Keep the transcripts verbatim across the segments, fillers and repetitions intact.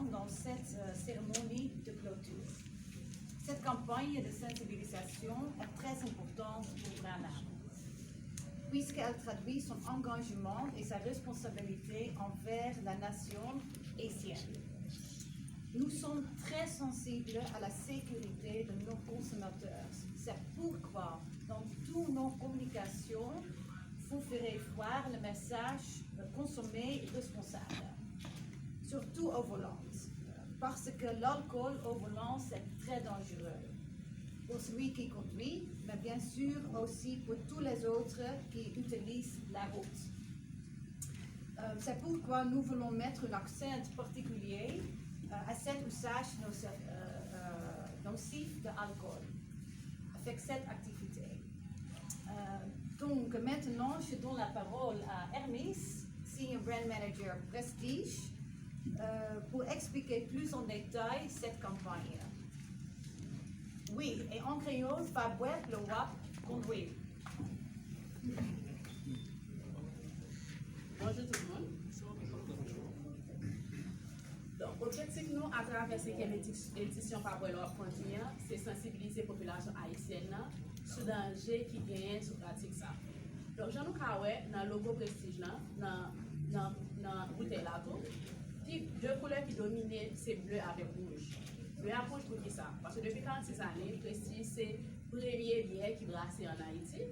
dans cette euh, cérémonie de clôture. Cette campagne de sensibilisation est très importante pour Brana, puisqu'elle traduit son engagement et sa responsabilité envers la nation haïtienne. Nous sommes très sensibles à la sécurité de nos consommateurs. C'est pourquoi, dans toutes nos communications, vous ferez voir le message de consommer responsable, surtout au volant, parce que l'alcool au volant, c'est très dangereux pour celui qui conduit, mais bien sûr aussi pour tous les autres qui utilisent la route. Euh, c'est pourquoi nous voulons mettre l'accent particulier euh, à cet usage nocif, euh, euh, nocif de l'alcool avec cette activité. Euh, donc maintenant, je donne la parole à Hermis, Senior Brand Manager Prestige, euh, pour expliquer plus en détail cette campagne. Wi, e an kreyòl, pa bwè lè w ap kondwi. Bonjou tout moun. Donk, objektif nou atravè senkyèm edi- edisyon Pa bwè lè w ap kondwi an, se sansibilize popilasyon ayisyèn nan sou danje ki genyen sou pratik sa. Donk, jan nou ka wè nan logo Prestige lan, nan, nan, nan boutèy la tou, ki de koulè ki domine se ble avèk wouj. Ble ak wouj poukisa? Paske depi karannsis ane, Prestige se premye byè ki brase ann Ayiti.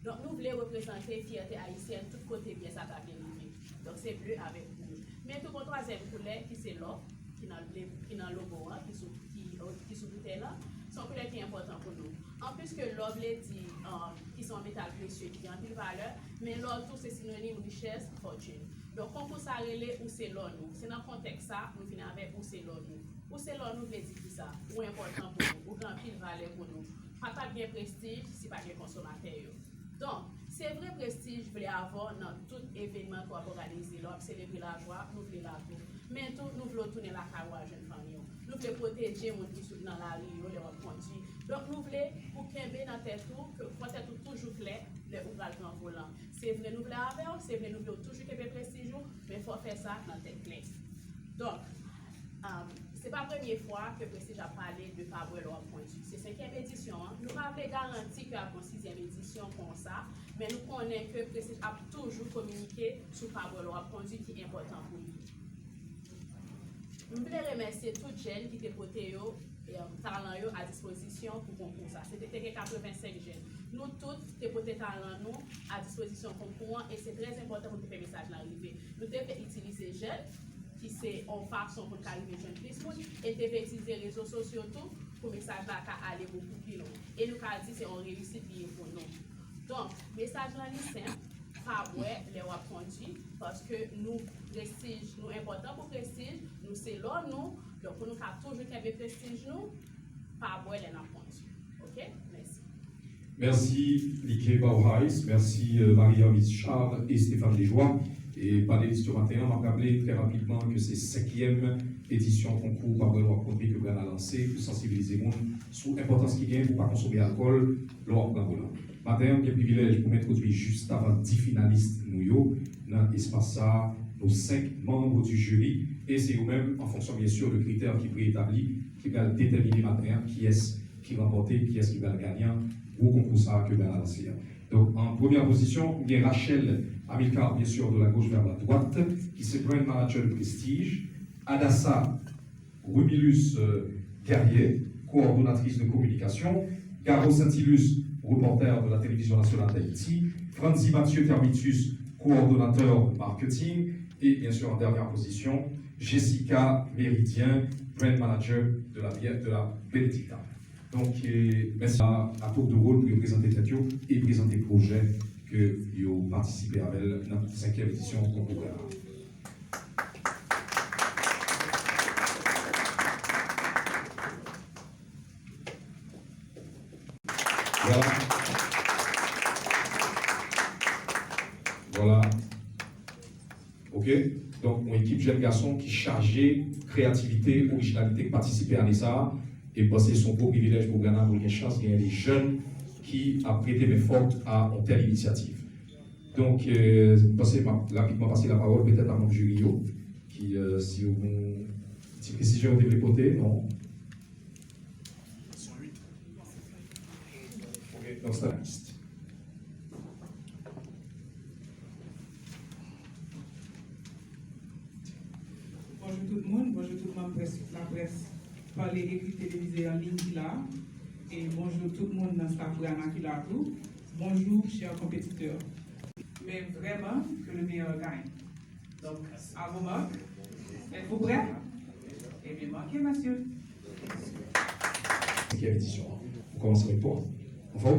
Donk, nou vle reprezante fyète ayisyèn tout kote byè sa ta vin rive. Donk, se ble avèk wouj. Men tou gon twazyèm koulè ki se lò, ki nan, ki nan logo an, ki sou, ki, ki sou boutèy lan. Se yon koulè ki enpòtan pou nou. Anplis ke lò vle di um, ki se yon metal presye ki gen anpil valè, men lò tou se sinonim richès, fòtin. Donk, konkou sa rele Ou se lò nou. Se nan kontèks sa nou vin avèk Ou se lò nou. Ou se lò nou vle di kisa? Ou enpòtan pou nou, ou gen anpil valè pou nou. Pa t ap gen Prestige si pa t gen konsomatè yo. Donk, se vre Prestige vle avè w nan tout evènman ke w ap òganize. Lè w ap selebre lajwa, nou vle la tou. Men tou, nou vle w tounen lakay ou al jwenn fanmi w. Nou vle pwoteje moun ki sou nan lari yo lè w ap kondwi. Donk, nou vle ou kenbe nan tèt ou ke fò tèt ou toujou klè lè ou pral pran volan. Se vre nou vle avè w, se vre nou vle w toujou kenbe Prestige ou, men fò w fè sa nan tèt klè. Donk, um, se pa premye fwa ke Prestige ap pale de Pa bwè lè w ap kondwi. Se senkyèm edisyon an. Nou pa vle garanti ke ap gen yon sizyèm edisyon konsa, men nou konnen ke Prestige ap toujou kominike sou Pa bwè lè w ap kondwi ki enpòtan pou li. M vle remèsye tout jèn ki te pote yo, e, talan yo a dispozisyon pou konkou sa. Se te, te gen katrevensenk jèn. Nou tout te pote talan nou a dispozisyon konkou an, e se trè enpòtan pou nou te fè mesaj lan rive. Nou te vle itilize jèn, ki se yon fason pou n ka rive jwenn plis moun, e te vle itilize rezo sosyo tou pou mesaj la ka ale bokou pi lwen. E nou ka di se yon reyisit li ye pou nou. Donk, mesaj lan li senp, pa bwè lè w ap kondwi, paske nou Prestige, nou enpòtan pou Prestige, nou se lò nou, donk pou nou ka toujou kenbe Prestige nou, pa bwè lè n ap kondwi. Oke? Mèsi. Mèsi Liké Bauhaïs, mèsi euh, Marie-Hermise Charles e Stéphane Desjoie. E panelis yo maten an, m ap raple trè rapidman ke se senkyèm edisyon konkou Pa bwè lè w ap kondwi ke Brana lanse pou sansibilize moun sou enpòtans ki gen pou pa konsome alkòl lè w ap pran volan. Maten an, m gen privilèj pou m entwodui jis avan dis finalis nou yo nan espas sa a, nos senk membres du jury, e se yo menm, an fonksyon byen si de kritè ki pre-etabli, ki pral detèmine maten an kiyès ki ranpòte, kiyès ki pral ganyan gwo konkou sa a ke Brana lanse a. Donk, an premyè pozisyon, nou gen Rachel Amilcar, byen si, de la gauche vers la droite, ki se brand manager de Prestige, Adassa Romulus euh, Guerrier, coordonnatrice de communication, Garo Saintilus, reporter de la télévision nationale d'Haïti, Franzi Mathieu Termitus, coordonnateur marketing, et bien sûr en dernière position, Jessica Méridien, brand manager de la bière de la Benedicta. Donk, euh, mèsi a, a tour de rôle pou yo prezante tèt yo e prezante pwojè ke yo patisipe avè l nan senkyèm edisyon konkou a. Vwala. Vwala. Oke? Donk, yon ekip jèn gason ki chaje kreyativite, orijinalite, k patisipe ane sa a. E m panse se yon gwo privilèj pou Brana pou l gen chans genyen de jèn ki ap prete men fòt a yon tèl inisyativ. Donk, euh, m panse m ap rapidman pase lapawòl petèt a manm jiri yo, ki, euh, si yo gon Ti presizyon ou te vle pote, non? Ok, donk sa la list. Bonjou tout moun, bonjou tout manm près, laprès, pale, ekri, televize, an liy ki la. E bonjou tout moun nan staff Brana ki la tou. Bonjou, chè konpetitè. Men vrèman, ke le meilleur gagne. Donk, à vos marques. Êtes-vous prêts? Eh bien, marquez, monsieur. Ki edisyon an? Ou kòmanse avèk pou? Anfòm?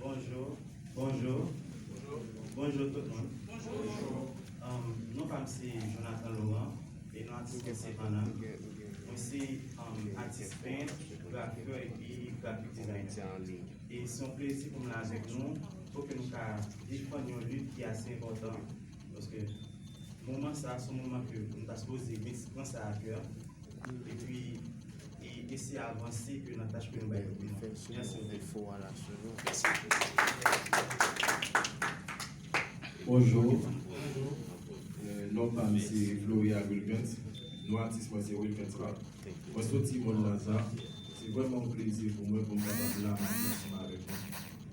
Bonjou, bonjou, bonjou tout moun. Um, non pa m se Jonathan Laurent, e non atis mwen se Panam. Mwen se um, atis pent, grafè epi graphic designer. E se yon plezi pou m la avèk nou, pou ke nou ka defann yon lit ki ase enpòtan, paske moman sa a se yon moman ke nou ta sipoze met, pran sa a kè, epi e eseye avanse ke nan tach ke nou bay yo. Mèsi. Bonjou. Euh, non pa m se Florial Wilkens. Non atis mwen se Wilkens Rap. Mwen soti Mòn Laza. Se vrèman yon plezi pou mwen pou m kapab la maten ansanm avèk nou.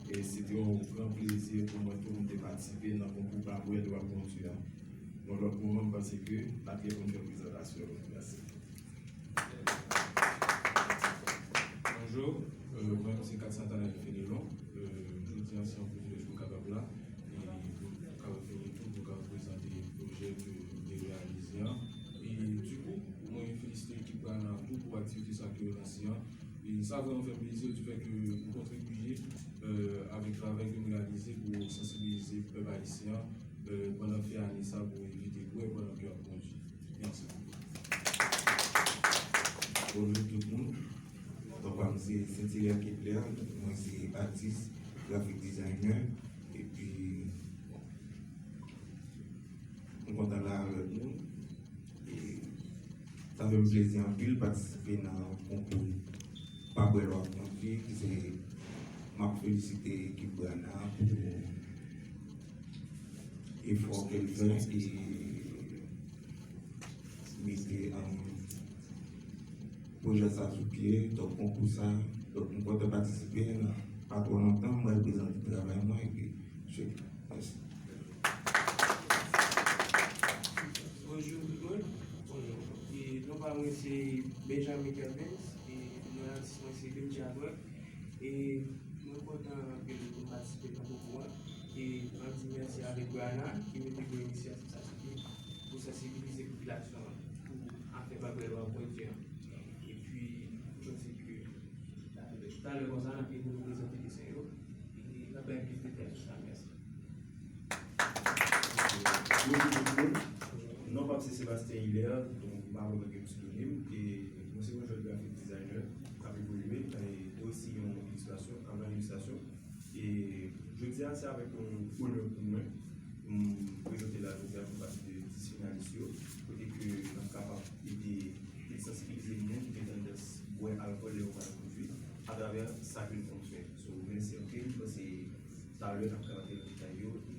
E se te yon gran plezi pou mwen tou pou m te patisipe nan konkou Pa Bwè Dwa Kondwi a. Yon lòt moman, m panse ke n ap gen pou n fè prezantasyon yo. Mèsi. Bonjou, euh, mwen se Kat Santana Fenelon. Euh, jodi a se yon privilèj pou m kapab la. E pou m kapab vini tou, pou m kapab prezante pwojè ke m te reyalize an. E dikou, mwen felisite ekip Brana tou pou aktivite sa ke yo lanse an. E sa vrèman fè m plezi, di fè ke m kontribiye, euh, avèk travay ke m reyalize pou sansibilize pèp ayisyen an, euh, pandan fè ane sa pou evite bwè pandan ke y ap kondwi. Mèsi. Bonjou tout moun. Non pa m se Saint-Hilaire Kepler, mwen se atis, graphic designer, epi m kontan la avèk nou. E sa fè m plezi anpil patisipe nan konkou Pa Bwè Dwa Kondwi, ki se, m ap felisite ekip Brana pou efò ke l fè e mete, um, pwojè sa sou pye, donk konkou sa. Donk, m kontan patisipe, nan pa twò lontan, m pral prezante travay mwen, epi cheke. Mèsi. Bonjou tout moun. Bonjou. E, non pa mwen se Benjamin Kervens, e non atis mwen se Benji Adwèk. E mwen kontan anpil pou m patisipe nan konkou an. E m ap di mèsi avèk Brana ki mete gwo inisyativ sa sou pye pou sansibilize popilasyon an pou afè Pa Bwè Dwa Kondwi an. Epi, m panse ke talè konsa, n ap gen pou nou prezante desen yo. E n ap bay plis detay sou sa. Mèsi. Bonjou tout moun. Non pa m se Sébastien Hilaire, donk m pa konn gen psewdonim, e mwen se yon jèn graphic designer k ap evolye, e osi yon ilistrasyon, k ap nan ilistrasyon. E jodi a, se avèk yon onè pou mwen, pou m prezante la jodi a pou pati de dis finalis yo, kote ke n ap kapab ede, ede sansibilize moun ki gen tandans bwè alkòl lè yo pral kondwi, atravè sa ke n konn fè. So, mèsi anpil, m panse talè n ap ka rantre nan detay yo, e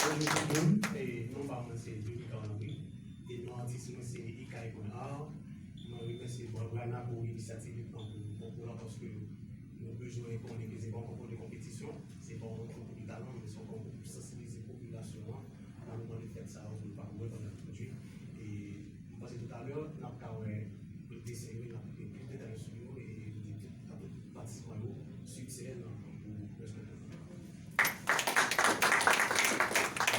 Bonjou tout moun, e non pa mwen se Domica Henry, e non atis mwen se Ikay Konard. Mwen remèsye Brana pou inisyativ li pran pou konkou la, paske nou bezwen konnen ke se pa yon konkou de konpetisyon, se pa yon konkou de talan, men se yon konkou pou sansibilize popilasyon an nan moman de fèt sa yo pou yo pa bwè pandan yo kondwi. E m panse toutalè n ap ka wè desen yo, n ap gen plis detay sou yo, e m di tout, a tout patisipan yo, siksè nan pou rès konkou.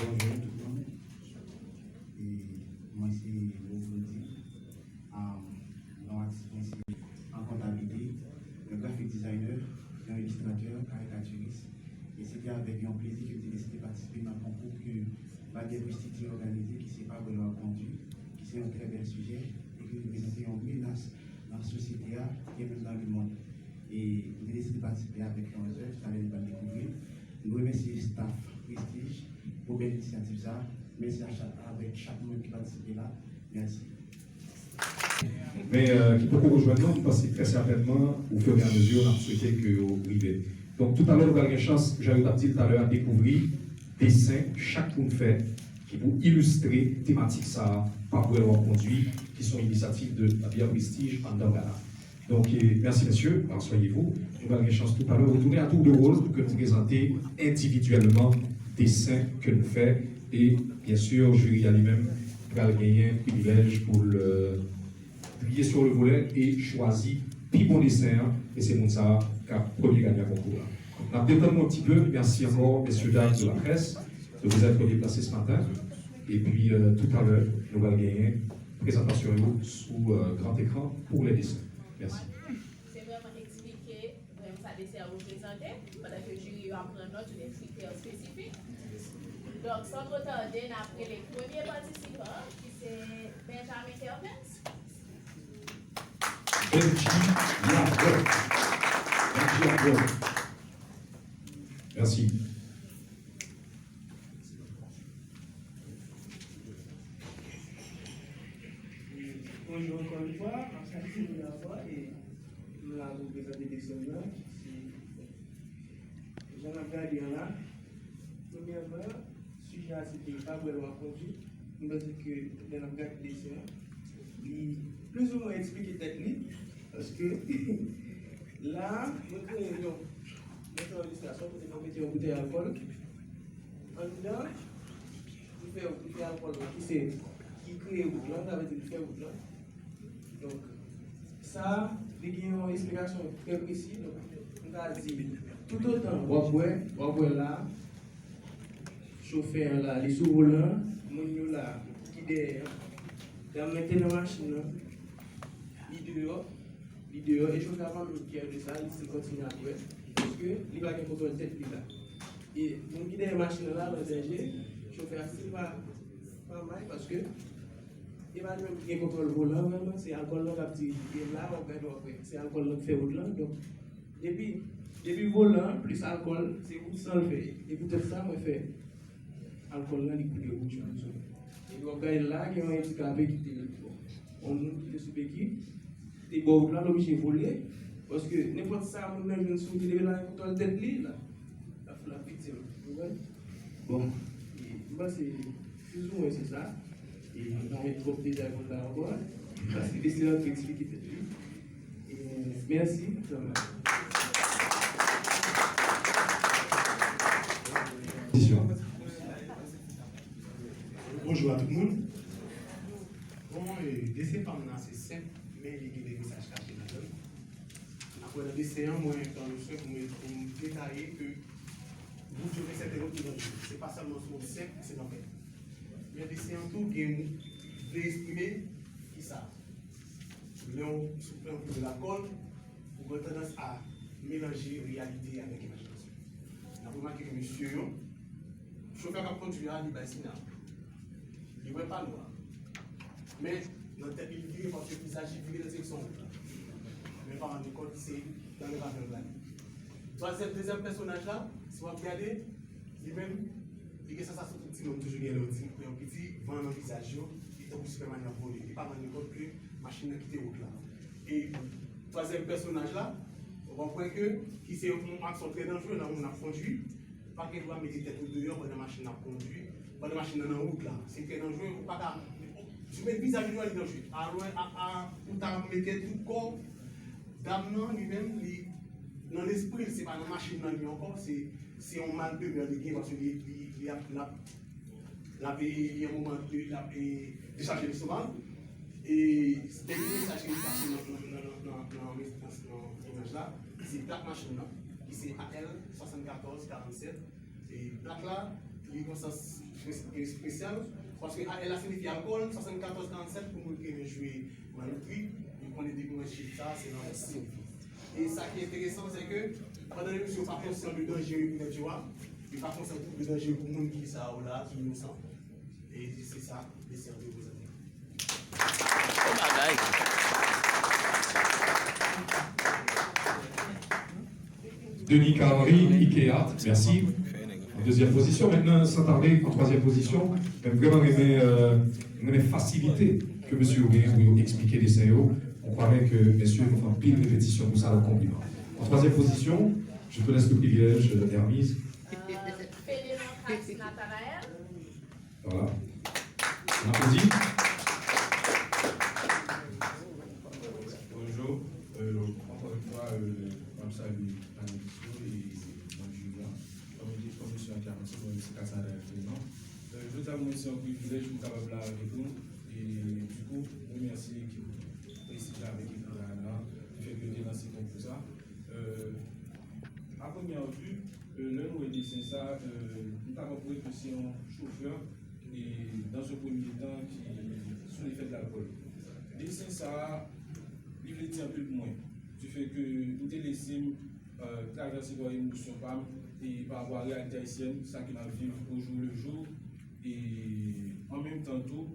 Bonjou tout moun. E mwen se Rodrigue. Um, non atis mwen se an kontablite, yon graphic designer, yon ilistratè, karikatiris. E se te avèk yon plezi ke m te deside patisipe nan konkou ke Badyè Prestiti òganize, ki se Pa Bwè Dwa Kondwi, ki se yon trè bèl sijè e ki reprezante yon menas nan sosyete a e menm nan lemonn. E m te deside patisipe avèk yon zèv, talè nou pral dekouvri l. Nou remèsye staff Prestige pou bèl inisyativ sa a. Mèsi a chak, avèk chak moun ki patisipe la. Mèsi. Men, euh, ki poko rejwenn nou, m panse trè sètènman, au fur et à mesure, n ap swete ke yo rive. Donk, toutalè, nou pral gen chans, jan yo t ap di l talè a, dekouvri desen chak moun fè pou ilistre tematik sa a, Pa bwè lè w ap kondwi, ki se yon inisyativ de Abia Prestige anndan Ghana. Donk, eh, mèsi mesye, asseyez-vous. Nou pral gen chans toutalè retounen à tour de rôle pou ke nou prezante endividyèlman desen ke nou fè. E, byen si, jiri a li menm pral genyen privilèj pou l pliye sur le volet e chwazi pi bon desen an, e se moun sa a k ap premye ganyan konkou a. N ap detann nou un petit peu. Merci encore, messieurs, dames de la presse, de vous être déplacés ce matin. Et puis, euh, tout à l'heure, nou pral genyen prezantasyon yo sou, euh, grand écran pour les dessins. Mèsi. Se vrèman eksplike vrèman sa desen an reprezante, pandan ke jiri yo ap pran nòt sou de kritè espesifik. Donk, san twò tande, n ap rele premye patisipan, ki se Benjamin Kervens. Benji Lafrèt. Benji Lafrèt. Mèsi. Bonjou ankò yon fwa, m ap salye nou dabò e nou la pou prezante desen nan. Se jan n ap gade an la. Premyèman, sijè a se te pa bwè lè w ap kondwi. M panse ke lè n ap gade desen an, li plizoumwen eksplike tèt li. Paske la, mwen kreye yon, mwen fè yon ilistasyon kote mwen mete yon boutèy alkòl anndan, li fè, li fè alkòl la, ki se, ki kreye wout lan, sa vle di li fè wout lan. Donk, sa, li gen yon esplikasyon trè presi. Donk, m ka di, toutotan w ap bwè, w ap bwè la, chofè an la, li sou volan, moun yo la, ki dèyè an, dam nan te nan machin nan, li deyò, li deyò, e chofè a pa menm kyè de sa, li still kontinye ap bwè, paske li pa gen kontwòl tèt li la. E moun ki dèyè machin nan la, l an danje, chofè a still pa, pa may, paske e pa li menm ki gen kontwòl volan an vrèman, se alkòl lan k ap dirije. E la, w ap gade, w ap wè, se alkòl lan k fè wout lan. Donk, depi, depi volan an plis alkòl, se wout san l fè. E poutèt sa, mwen fè alkòl lan, li koule wout yo toujou. Epi w ap gade la, gen yon andikape ki te, bon, yon moun ki te sou beki, ki te bò wout la, l oblije vole, paske nenpòt sa moun nan jwenn sou wout li, depi l pa gen kontwòl tèt li, la, l ap, l ap viktim. Ou konprann? Bon, e, m panse plizoumwen se sa. E m pa met twòp detay pou l la ankò, paske desen an tou eksplike tèt li. E, mèsi. Bonjou a tout moun. Bon, e, desen pa m nan ase senp, men li gen de mesaj kache ladan l. N ap wè nan desen an, mwen pran le swen pou mwen, pou m detaye ke gwoup yo gen sèten lòt ki nan jwe. Se pa sèlman sou yon senp, se nan pèp. Men desen an tou gen, vle eksprime kisa? Lè w sou pran anpil lakòl, ou gen tandans a melanje reyalite avèk imajinasyon. N ap remake ke mesye yo, chofè k ap kondwi a, li bay siyal. Li wè pano a. Men, nan tèt li, li vire paske vizaj li vire nan direksyon wout la. Men pa rann li kont se nan men pa fè l prale. Twazyèm, dezyèm pèsonaj la, si w ap gade, li menm, li gen sansasyon tout ti nonm toujou gen lè w di, lè yon piti, van nan vizaj yo, li tankou Sipèman nan vole. Li pa rann li kont ke machin nan kite wout la. E twazyèm pèsonaj la, w ap wè ke, ki se yon aksyon trè danjere nan moun ap kondwi, pa gen dwa mete tèt ou deyò pandan machin nan ap kondwi, pandan machin nan nan wout la. Se trè danjere, ou pa ka, ou met vizaj ou deyò, li danjere. Alò, a, a, ou ta mete tout kò w, dam nan, li menm, li, nan lespri l, se pa nan machin nan li ankò, se, se yon mal de mè li gen, paske li, li, li ap, l ap, l ap, e, gen yon moman, e, l ap, e, dechaje lestomak. E, dènye mesaj ki pase nan, nan, nan imaj la, se plak machin nan, ki se A L swasannkatòz karannsèt. E plak la, li gen yon sans espe-, espesyal, paske A L la siyifi alkòl, swasannkatòz karannsèt, pou moun ki renmen jwe maloukri, yo konnen depi w wè chif sa, se nan siyifi. E sa ki enteresan, se ke pandan yo menm yo pa konsyan de danje pou nèg yo a, yo pa konsyan tou de danje pou moun ki sa yo la, ki inosan. E se sa, mesye an te prezante. Bon bagay. Denis Carry, Ikea, mèsi. An dezyèm pozisyon, mentnan, san tade, an twazyèm pozisyon, men m vrèman renmen, euh, m renmen fasilite ke mesye yo genyen pou yo eksplike desen yo. On croirait que mesye yo fè anpil repetisyon pou sa, donk konpliman. An twazyèm pozisyon, je te laisse le privilège, euh, Hermise. Euh, Féléon Cax Nathanaël. Voilà. On applaudit. Bonjou. Euh, ankò yon fwa, euh, m ap salye panèlis yo e manm jiri an. Kòm yo te, kòm mesye an te anonse, mwen se Cassandra Clément. Euh, jodi a, mwen, se yon privilèj pou m kapab la avèk nou. E, dikou, m remèsye ekip Prestige la avèk ekip Rana ki fè ke yo te lanse konkou sa. Euh, a premyè vi, euh, lè nou wè desen sa, euh, nou kapab wè ke se yon chofè e, dans un premier temps, ki sou lefè de lalkòl. Desen sa a, li vle di anpil pou mwen. Di fè ke m te lese m, euh, travèse pa emosyon pa m e pa rapò a reyalite ayisyèn, sa ke n ap viv au jour le jour, e an menm tan tou,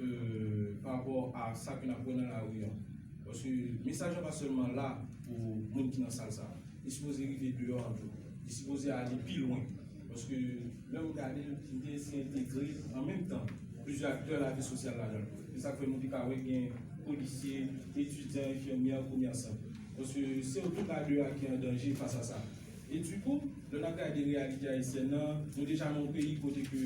euh, pa rapò a sa ke n ap wè nan lari an. Paske mesaj la pa sèlman la pou moun ki nan sal sa. Li sipoze rive deyò an tou. Li sipoze ale pi lwen. Paske lè m gade l, m te eseye entegre an menm tan plizyè aktè lavi sosyal ladan l. Se sa k fè nou te ka wè gen polisye, etidyan, enfimyè, komèsan. Paske se yo tout la deyò a ki an danje fas a sa. E dikou, lè n ap gade reyalite ayisyèn nan, nou deja nan yon peyi kote ke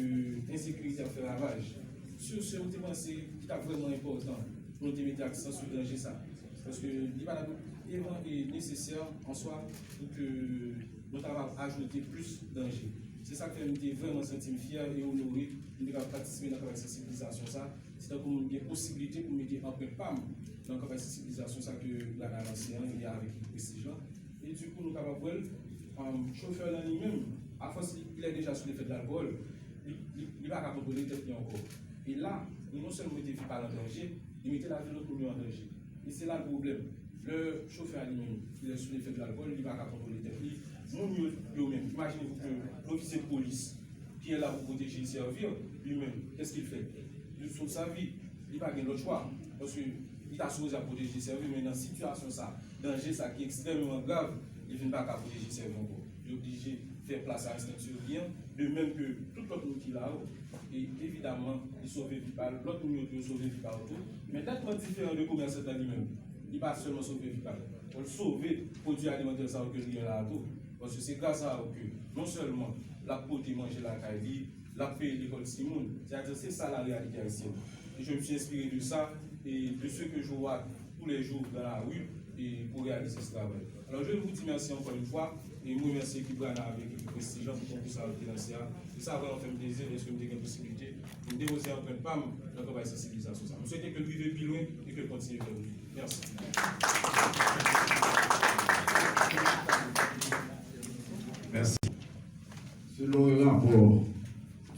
ensekirite ap fè ravaj. Sur ce, m te panse li t ap vrèman enpòtan pou nou te mete aksan sou danje sa. Paske li pa t ap evan-, e nesesè an swa pou ke nou ta va ajoute plis danje. Se sa k fè m te vrèman santi m fyè e onore pou m te kapab patisipe nan kanpay sansibilizasyon sa. Se tankou m gen posiblite pou m mete anprent pa m nan kanpay sansibilizasyon sa ke Rana lanse an, e avèk ekip Prestige lan. E dikou, nou kapab wè l, um, chofè lan li menm, afòs li, li deja sou lefè de lalkòl, li, li, li pa ka kontwole tèt li ankò. E la, li non sèlman mete vi pa l an danje, li mete lavi lòt moun yo an danje. E se la l pwoblèm. Lè chofè a li menm, li sou lefè de lalkòl, li pa ka kontwole tèt li. Moun yo, yo menm, imajine w ke yon ofisye de polis ki est là pour protéger et servir, li menm, qu'est-ce qu'il fait? Li sove sa vi. Li pa gen lòt chwa. Paske li ta sipoze ap pwoteje e sèvi, men nan sitiyasyon sa, danje sa ki ekstrèmeman grav, li vin pa ka pwoteje e sèvi ankò. Li oblije fè plas a enstans yo byen, de menm ke tout lòt moun ki la yo. E evidaman, li sove vi pa l, lòt moun yo tou yo sove vi pa yo tou. Men nètman diferan de komèsan an li menm. Li pa sèlman sove vi pa l, men l sove pwodui alimantè sa yo ke li gen la a tou. Paske se gras a yo ke non sèlman l ap pote manje lakay li, l ap peye lekòl timoun. C'est-à-dire, c'est ça la réalité haïtienne. Et je me suis inspiré de ça et de ce que je vois tous les jours dans la rue et pour réaliser ce travail. Alors, je vous dis merci encore une fois et m remèsye ekip Rana avèk ekip Prestige lan pou konkou sa yo te lanse a. E sa vrèman fè m plezi, lèske m te gen posiblite pou m depoze anprent pa m nan kanpay sansibilizasyon sa. M swete ke l rive pi lwen e ke l kontinye fè wout li. Mèsi. Mèsi. Selon un rapport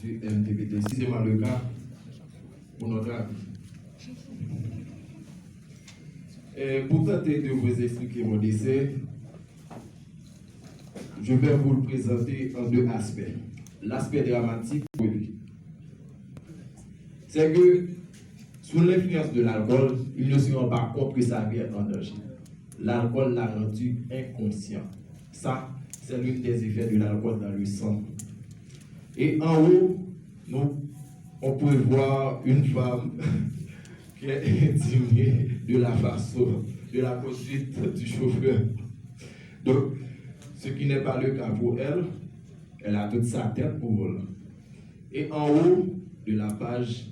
du M T P T, si c'est pas le cas, pour notre avis. Et pour tenter de vous expliquer mon décès, je vais vous le présenter en deux aspects. L'aspect dramatique, oui. C'est que sous l'influence de l'alcool, ils ne se rendent pas compte que sa vie est en danger. L'alcool l'a rendu inconscient. Ça, c'est l'une des effets de l'alcool dans le sang. Et en haut, nous, on peut voir une femme qui est indignée de la façon, de la conduite du chauffeur. Donc, ce qui n'est pas le cas pour elle, elle a toute sa tête pour volant. Et en haut de la page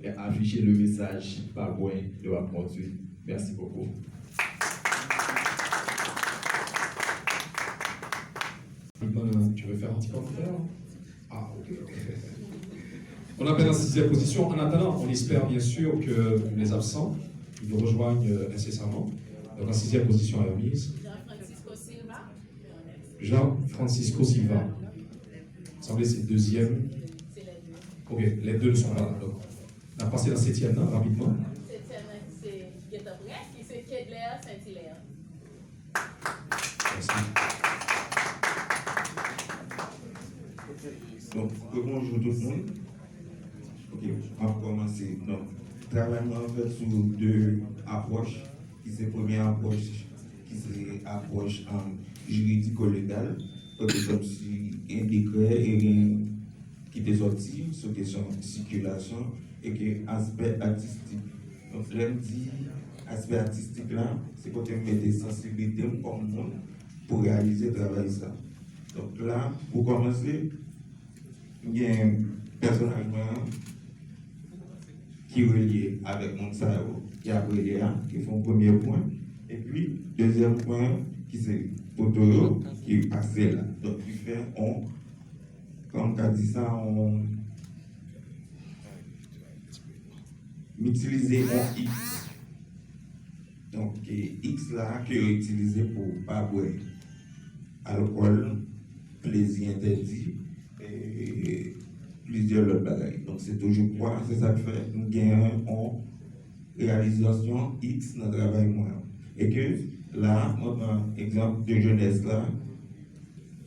est affiché le message: pas boire, droit conduite. Merci beaucoup. Tu veux faire un petit commentaire? Ah, ok, ok. On appelle en sixième position. En attendant, on espère bien sûr que les absents nous rejoignent, euh, incessamment. Donc en sixième position est remise. Jean Francisco Silva. Jean Francisco Silva. Sanble se dezyèm. Ok, les deux ne sont pas là. Donc, n ap pase nan setyèm nan, rapidman. Setyèm nan, se gentan prè, ki se Kedler Saint-Hilaire. Mèsi. Donk, rebonjou tout moun. Ok, m ap kòmanse. Donk, travay mwen an fèt sou de apwòch, ki se premye apwòch, ki se apwòch, um, jiridiko-legal, kote kòmsi gen dekrè e gen ki te sòti sou kesyon sikilasyon e ke aspè atistik. Donk, lè m di aspè atistik la, se kote m mete sansiblite m kòm moun pou reyalize travay sa. Donk, la, pou kòmanse, m gen pèsonaj mwen an ki relye avèk moun sa yo ki ap rele a, ki fè yon premye pwen. Epi, dezyèm pwen an, ki se poto yo ki pase la. Donk, ki fè yon, kòman m ka di sa, yon, m itilize yon X. Donk, e, X la ke yo itilize pou pa bwè alkòl, plezi entèdi, e plizyè lòt bagay. Donk, se toujou kwa, se sa k fè m gen yon reyalizasyon X nan travay mwen an. E ke la, mwen pran egzanp de jenès la,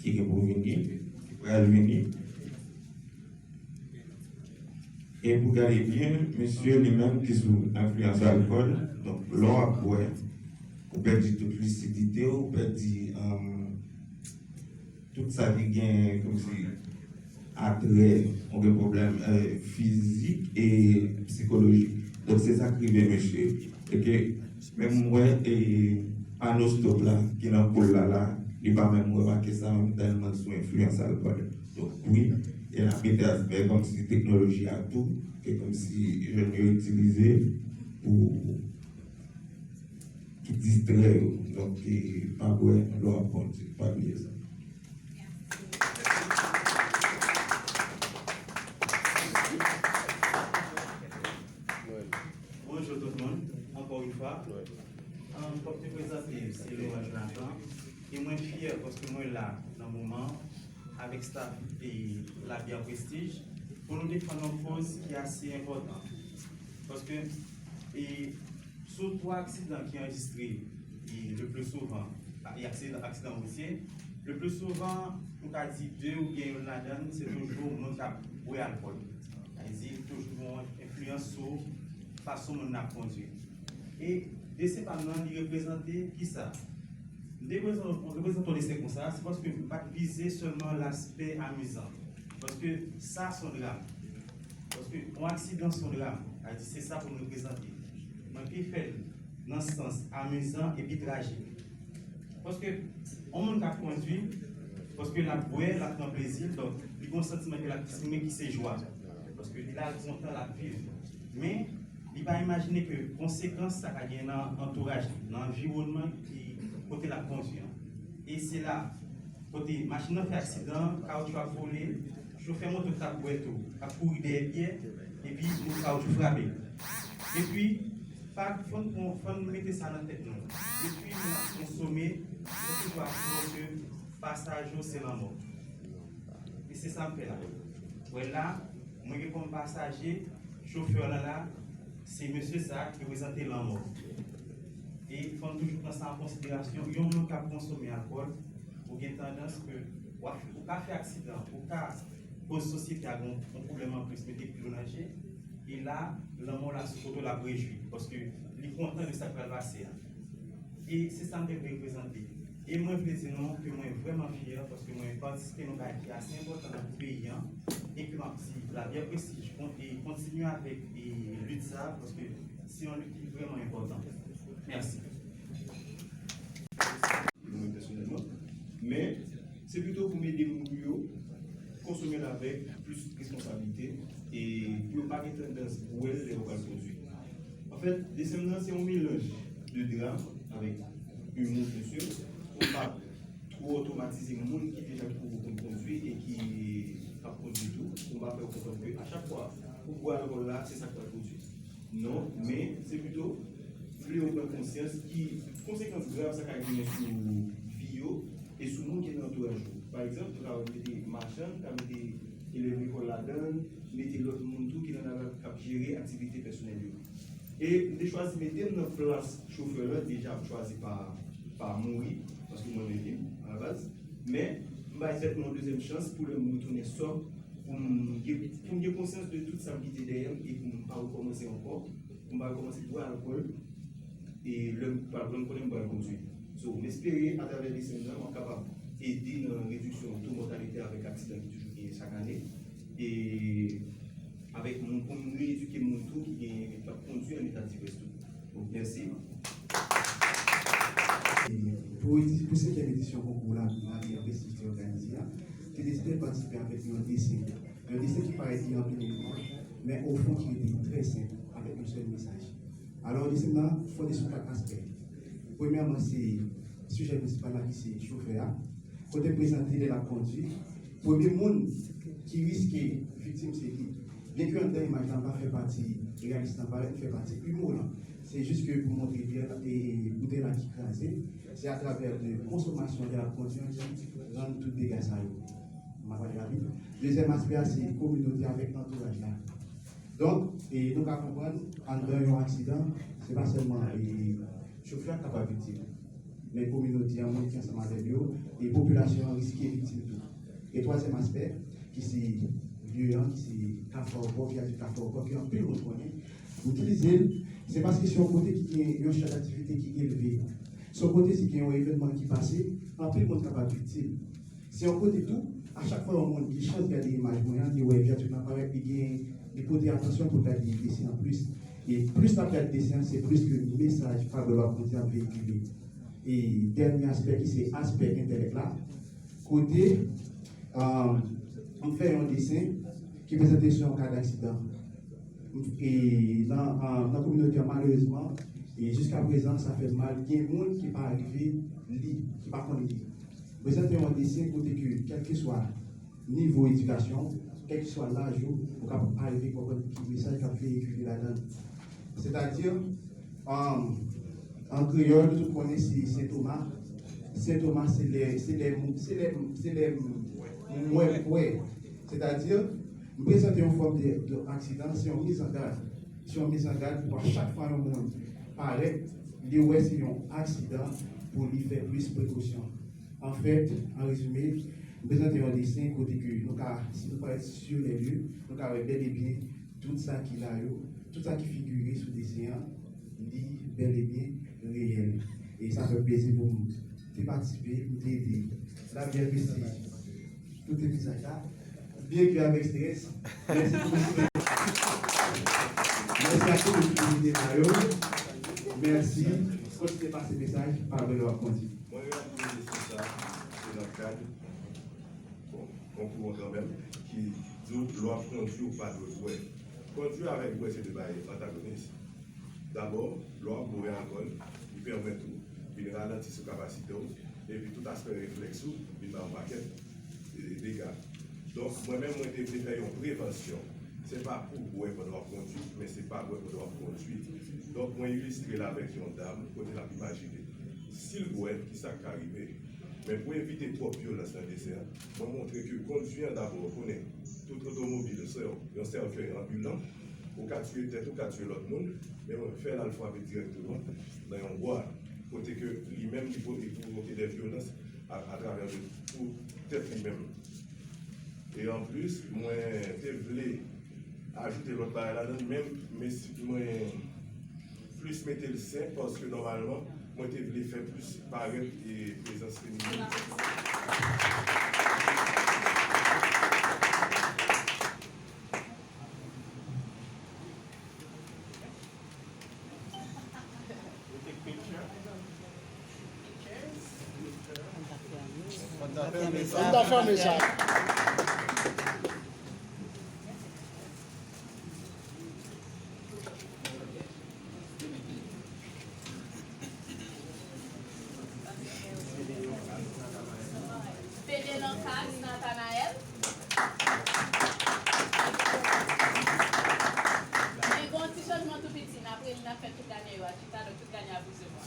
ki gen pou vini, ki pral vini. E pou gade byen, mesye li menm ki sou enfliyans alkòl, donk, lè w ap bwè, ou pèdi tout lisidite w, ou pèdi, um, tout sa ki gen kòmsi atrè, ou gen pwoblèm, eh, fizik e sikolojik. Donk, se sa k rive mesye. E ke menm mwen, e, pano stop la, ki nan poul la, la, li pa menm remake sa, menm tèlman l sou enfliyans alkòl. Donk, wi, e n ap mete aspè kòmsi teknoloji a tou, ke kòmsi jèn yo itilize pou, pou distrè yo. Donk, e, pa bwè lè w ap kondui, pa bliye sa. Bonjou tout moun, ankò yon fwa. Kòm te prezante, se Laurent Jonathan. E mwen fyè paske mwen la nan moman an avèk staff e Labiè Prestige pou nou defann yon koz ki ase enpòtan. Paske, e, sou twa aksidan ki anrejistre, e, le pli souvan, e, aksidan, aksidan woutye, le pli souvan, nou ka di de oubyen youn ladan l, se toujou moun k ap bwè alkòl. Sa vle di, toujou gen yon enfliyans sou fason moun nan ap kondui. E desen pa m nan, li reprezante kisa? M te bezwen reprezante yon desen konsa, se paske m pa t vize sèlman laspè amizan. Paske sa se yon dram. Paske yon aksidan se yon dram. Sa vle di, se sa pou m reprezante. Mwen te fè l nan sans amizan epi trajik. Paske yon moun k ap kondui, paske l ap bwè, l ap pran plezi l, donk, li gen yon santiman ke l ap eksprime ki se jwa. Paske li la, l kontan, l ap viv. Men, li pa imajine ke konsekans sa ka gen nan antouraj li, nan anviwònman ki, kote l ap kondui an. E se la, kote machin nan fè aksidan, kawotchou ap vole, chofè moto k t ap bwè tou, k ap kouri dèyè Pyè, epi moun kawotchou frape l. Epi, pa, fò n pran, fò n mete sa nan tèt nou. Depi moun ap konsome, fò toujou ap sonje ke pasaj yo se lanmò. E se sa m fè la. Wè la, mwen gen kòm pasaje, chofè la la, se mesye sa ki reprezante lanmò. E fò n toujou pran sa an konsiderasyon. Yon moun k ap konsome alkòl, ou gen tandans ke w ap, ou ka fè aksidan, ou ka koz sosyete a gen yon pwoblèm anplis, mete pye w nan je, e la, lanmò la sou kote w l ap rejwi, paske li kontan de sa k pral pase a. E se sa m te vle reprezante. E mwen vle di nou ke mwen vrèman fyè paske mwen patisipe nan bagay ki ase enpòtan nan peyi an e ke m ap di Labiè Prestige kon-, e kontinye avèk e lit sa a paske se yon lit ki vrèman enpòtan. Mèsi. Mwen pèsonèlman, men se pito pou m ede moun yo konsome l avèk plis responsablite e pou yo pa gen tandans bwè l lè yo pral kondui. Anfèt, desen m nan se yon melanj de dram avèk imou, byen si, pou m pa twò twomatize moun ki deja twò konn kondui e ki p ap kondui tou, pou m pa fè yo konprann ke a chak fwa ou bwè alkòl la, se sa k pral pwodui. Non, men se pito vle yo pran konsyans ki konsekans grav sa ka genyen sou vi yo e sou moun ki nan antouraj yo. Pa egzanp, nou ka mete machann, ka mete elèv lekòl ladan l, mete lòt moun tou ki nan lari k ap jere aktivite pèsonèl yo. E m te chwazi mete m nan plas chofè la, deja m chwazi pa, pa mouri, paske mwen renmen viv alabaz. Men, m bay tèt mwen yon dezyèm chans pou lè m retounen sòb, pou m gen, pou m gen konsyans de tout sa m kite dèyè m e pou m pa rekòmanse ankò, pou m pa rekòmanse bwè alkòl, e lè m pral pran, m konnen m pral kondui. So, m espere atravè desen m nan, m ap kapab ede nan rediksyon to mòtalite avèk aksidan ki toujou genyen chak ane. E avèk moun, pou m reedike moun tou ki gen, k ap kondui an eta divès tou. Donk, mèsi. Pou edi-, pou senkyèm edisyon konkou la, Labiè Prestige te òganize a, T D S P patisipe avèk yon desen. Yon desen ki parèt gen anpil eleman, men o fon ki rete trè senp, avèk yon sèl mesaj. Alò, desen nan fonde sou kat aspè. Premyèman, se sijè prensipal la ki se chofè a. Kote l prezante lè l ap kondui, premye moun ki riske viktim se li. Byenke anndan imaj la pa fè pati reyalis lan, parèt li fè pati imo lan. Se jis ke pou montre vyè la, e, boutèy la ki kraze, se atravè de konsomasyon lè l ap kondui an ki rann tout dega sa yo. M ap ale rapid. Dezyèm aspè a, se kominote avèk antouraj la. Donk, e, nou ka konprann, anndan yon aksidan, se pa sèlman, e, chofè a k kapab viktim, men kominote a, moun ki ansanm avè l yo, e popilasyon an riske viktim tou. E twazyèm aspè, ki se lye an, ki se Kafou Aewopò, vyaduk Kafou Aewopò, ke anpil moun konnen, itilize l, se paske se yon kote ki gen yon chan daktivite ki elve. Se yon kote si gen yon evènman ki pase, anpil moun kapab viktim. Se yon kote tou, a chak fwa yon moun gen chans gade imaj mwen an, li wè vyaduk lan parèt, li gen, li pote atansyon pou l gade desen an plis. E plis l ap gade desen an, se plis ke mesaj Pablo Lwa Kondi ap veyikile. E dènye aspè ki se aspè entèlèk la, kote, um, m fè yon desen ki prezante sou yon ka daksidan. E nan, nan, nan kominote an, malerezman, e jiska prezan, sa fè m mal. Gen moun ki pa rive li, ki pa konn li. Prezante yon desen kote ke, kèlkeswa nivo edikasyon, kèlkeswa laj ou, ou kapab arive konprann ki mesaj k ap veyikile ladan l. Sètadi, um, an kreyòl, nou tout konnen se Sen Toma. Sen Toma, se lè, se lè, se lè, se lè m wè m kwè. Sètadi, m prezante yon fòm de, de aksidan, se yon mizangad. Se yon mizangad pou a chak fwa yon moun parèt, li wè se yon aksidan, pou li fè plis prekosyon. Anfèt, an rezime, m prezante yon desen kote ke nou ka, si nou parèt sur les lieux, nou ka wè bèl e byen tout sa ki la yo, tout sa ki figire sou desen an, li bèl e byen reyèl. E sa fè m plezi pou m te patisipe, pou m te ede. Labyè mesi. Tout se mesaj la. Byenke avèk strès. Mèsi pou mesi. Mèsi a tout moun ki te la yo. Mèsi. Kontinye pase mesaj, pa vle w ap kondi. Mwen realize sou sa, se nan kad, bon, konkou an kanmenm, ki di w lè w ap kondi, ou pa dwe bwè. Kondi avèk bwè se de bagay antagonis. Dabò, lè w ap bwè alkòl, li pèmèt ou vin ralanti sou kapasite w, epi tout aspè reflèks ou vin ba w pakèt, e, dega. Donk, mwen menm, mwen te vle fè yon prevansyon. Se pa pou bwè pandan w ap kondui, men se pa bwè pandan w ap kondui. Donk, mwen ilistre l avèk yon dam, kote l ap imajine. Si l bwè, kisa k ka rive? Men pou evite twòp vyolans nan desen an, mwen montre ke kondui an dabò, ou konnen, tout otomobil se yon sèkèy anbilan, ou ka tiye tèt ou, ka tiye lòt moun, men mwen fè l al frape dirèkteman nan yon bwa, kote ke li menm li pwo-, li pwovoke de vyolans a, atravè de, pou tèt li menm. E anplis, mwen te vle ajoute lòt bagay ladan l, men, men si mwen plis mete l senp, paske nòmalman, mwen te vle fè plis parèt e prezans feminen. We take picture. Ann ta fèmen sa. Ann ta fèmen sa. Pede nan kaz Natanaèl. Men gen yon ti chanjman tou piti, n ap rele, n ap fè tout gagnè yo a chita, donk tout gagnè ap resevwa.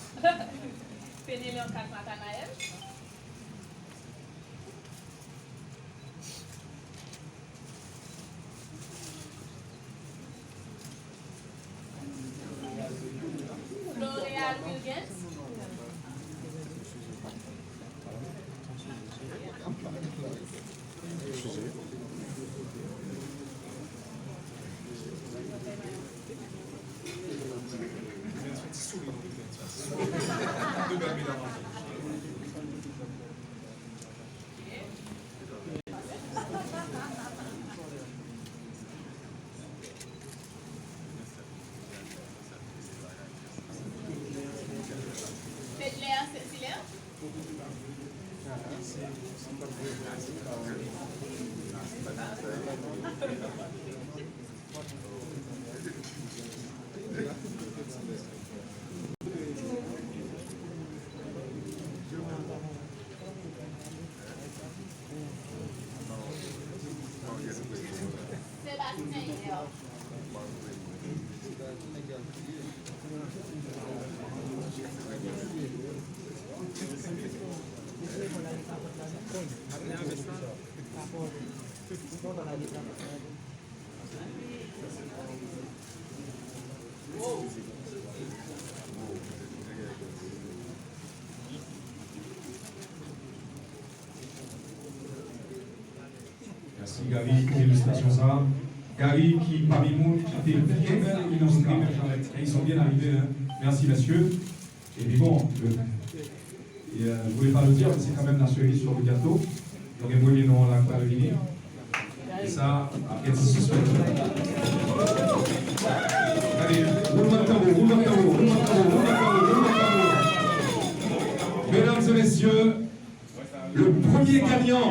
Pede nan kaz Natanaèl. Floreal Wilgens. Mèsi, Gary, pou degustasyon sa a. Gary, ki pami moun ki te byen bèl e ki montre menm jan avèk, ils sont bien arrivés, hein. Merci, messieurs. Et puis bon, euh, et, euh, je voulais pas le dire, mais c'est quand même la cerise sur le gâteau. Donc, le premier nom, là, pas le vini. E sa ap gen ti sispann. Gade, woulman tanbou, woulman tanbou, woulman tanbou, woulman tanbou, woulman tanbou. Mesdames et messieurs, le premier gagnant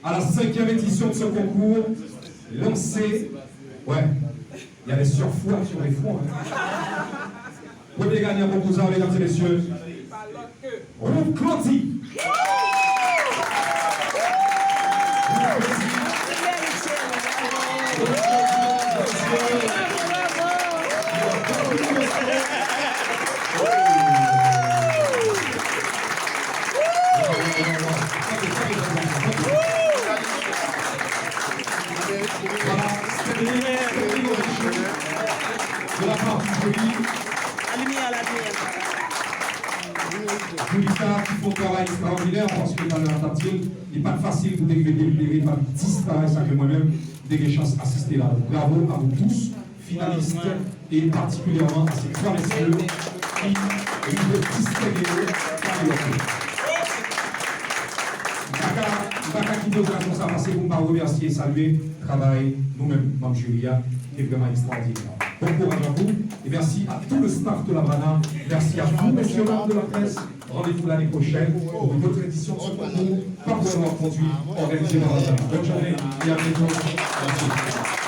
à la cinquième édition de ce concours, lancé, ouais, il y a des surfroids sur les fronts, hein. Premye ganyan konkou sa, medam e mesye, Ruth Cloty. Voilà, standing ovation de la part du jury. Julissa, ki fè yon travay ekstraòdinè, paske talè a n ap di l, li pa t fasil pou te rive delibere pami dis travay sa ke mwen menm, m te gen chans asiste la. Donk, bravo à vous tous, finalistes, et particulièrement à ces trois messieurs ki rive distenge yo pami lòt yo. M pa ka, m pa ka kite okazyon sa pase pou m pa remèsye e salye travay nou menm, manm jiri a, ki te vrèman ekstraòdinè. Bon courage à vous et merci à tout le staff de la Brana. Merci à vous, messieurs, dames de la presse. Rendez-vous l'année prochaine pour une autre édition de ce concours. Pas pour avoir conduit, organisé par la Brana. Bonne journée et à bientôt. Merci.